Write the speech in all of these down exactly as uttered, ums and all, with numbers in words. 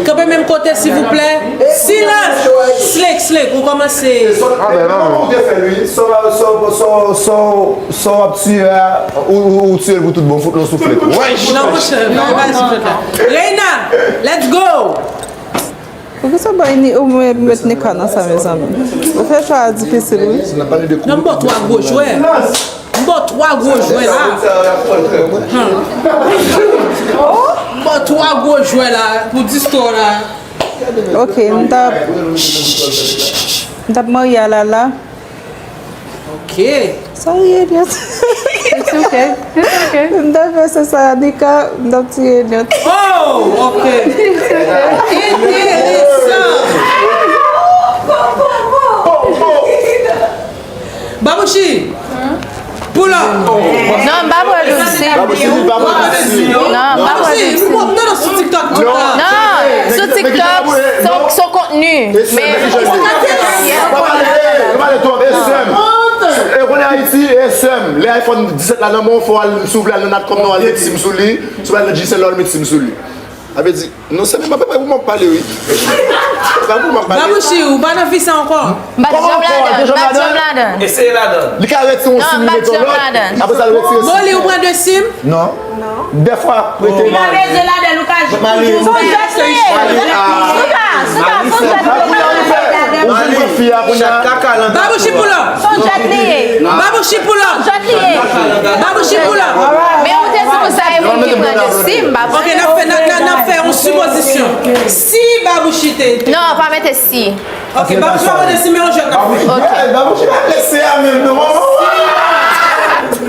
Kanpe menm kote, silvouplè. Silans! Slick, Slick, ou kòmanse. Ah, ben non. Kòman ou te fè, Louis? Sa w ap tiye a, ou, ou, ou tiye l pou tout bon, fout l yon souflèt. Wesh! Non, monchè, pa bay souflèt la. Reina, let's go! Poukisa w bay ni ou mwen met Nika nan sa, mezanmi? Ou fè chwa a difisil, wi. Non, m ba w twa gwo jwè. M ba w twa gwo jwè la. M ba w twa gwo jwè la pou dis kò la. Ok, m t ap. M t ap marye a Lala. Ok. Sa w ye, Eliot? It's okay. It's okay. M t ap fè sèks a Nika, m t ap tiye Eliot. Oh, ok. Enteresan. Babouchi. Pull up. Non, m pa pran Dipsy. Babouchi, li pa pran Dipsy. Non, m pa pran Babouchi, Dipsy. m ap tande sou TikTok tout tan. Non, sou TikTok, son, son kontni. Men, Pa pale, pa pale twòp, e sè m. E konnen Ayiti, e sè m. Lè iPhone disèt la nan men w, fò w al, si w vle al nan Natcom, non, al met sim sou li. Si w vle al nan Digicel, al met sim sou li. Sa vle di, non, sè m, pa, pa pou m ap pale, wi. Pa pou m ap pale. Babouchi, ou pa nan vi sa ankò. M pa t janm ladan, m pa t janm ladan. Eseye ladan. Li ka retire yon Non, sim, m pa li mete t janm yon lòt. ladan. Apre sa, l retire sim. Molly, ou pran de sim? Non. Dèfwa, prete. Ou pa bezwen ladan, ou ka toujou fè. Suka, suka, son jwèt. Ou vin pran fi a kounye a. Babouchi pull up. Son jwèt li ye. Babouchi pull up. Jwèt li ye. Babouchi pull up. Men ou te di pou sa e moun ki pran de sim, m pa Ok, n ap fè, n ap, n ap, n ap fè yon sipozisyon. Si Babouchi te. Non, pa mete si. Ok, Babouchi pa pran de sim, men yon jwèt n ap fè. Ok. Babouchi pa lese a menm, non.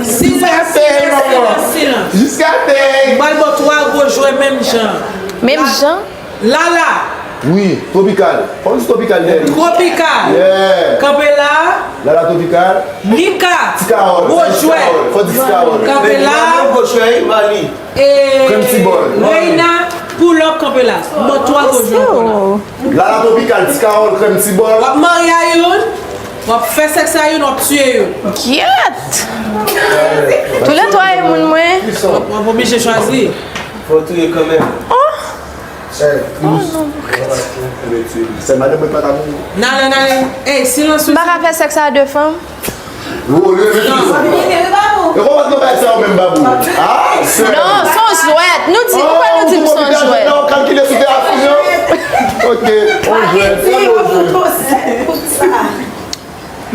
Silans, silans, silans, silans. Jiska tèy. M pral ba w twa gwo jwè menm jan. Menm jan? Lala. Wi, Tropikal. Fò m di Tropikal dèyè li. Tropikal. Yeah. Kanpe la. Lala Tropikal. Nika. Ti Kawòl. Gwo jwè. Fò di Ti Kawòl. Kanpe la. Gwo jwè, Mali. E Krèm ti bòl. Reina, pull up, kanpe la. M ba w twa gwo jwè ankò la. Lala Tropikal, Ti Kawòl, Krèm ti bòl. W ap marye a youn, w ap fè sèks a youn, w ap tiye youn. Gyèt! Toulètwa e moun mwen. W ap, w ap oblije chwazi. Fò touye kanmenm. Sè madanm mwen pa ka mouri. N ale, n ale. Ey, silans. M pa ka fè sèks a de fanm. Ou leve tout. E kòman nou bay sa ou menm, Babou? Ah, sè. Non, se yon jwèt. Nou di, nou pa nou di m se yon jwèt. Non, kalkile sou te afin yo. Ok, on jwèt.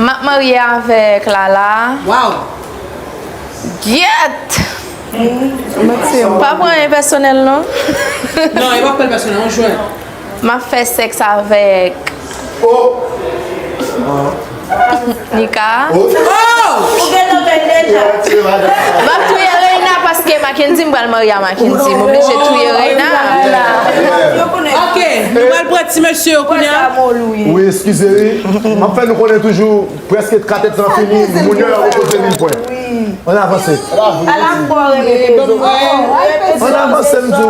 M ap marye avèk Lala. Waw. Gyèt! Pa pran anyen pèsonèl, non. Non, e pa pèl pèsonèl, on jwèt. M ap fè sèks avèk Oh, Nika. oh. Oh! Ou gentan fè l deja. M ap touye Reina paske Mackendy, m pral marye a Mackendy. M oblije touye Reina. Ok, nou pral pran ti mesye yo kounye a. Wi, eskize wi. M ap fè nou konnen toujou, prèske katèt lan fini, moun yo yo poze mil pwen. Ann avanse. Ala m bò rele. Ann avanse, m di w.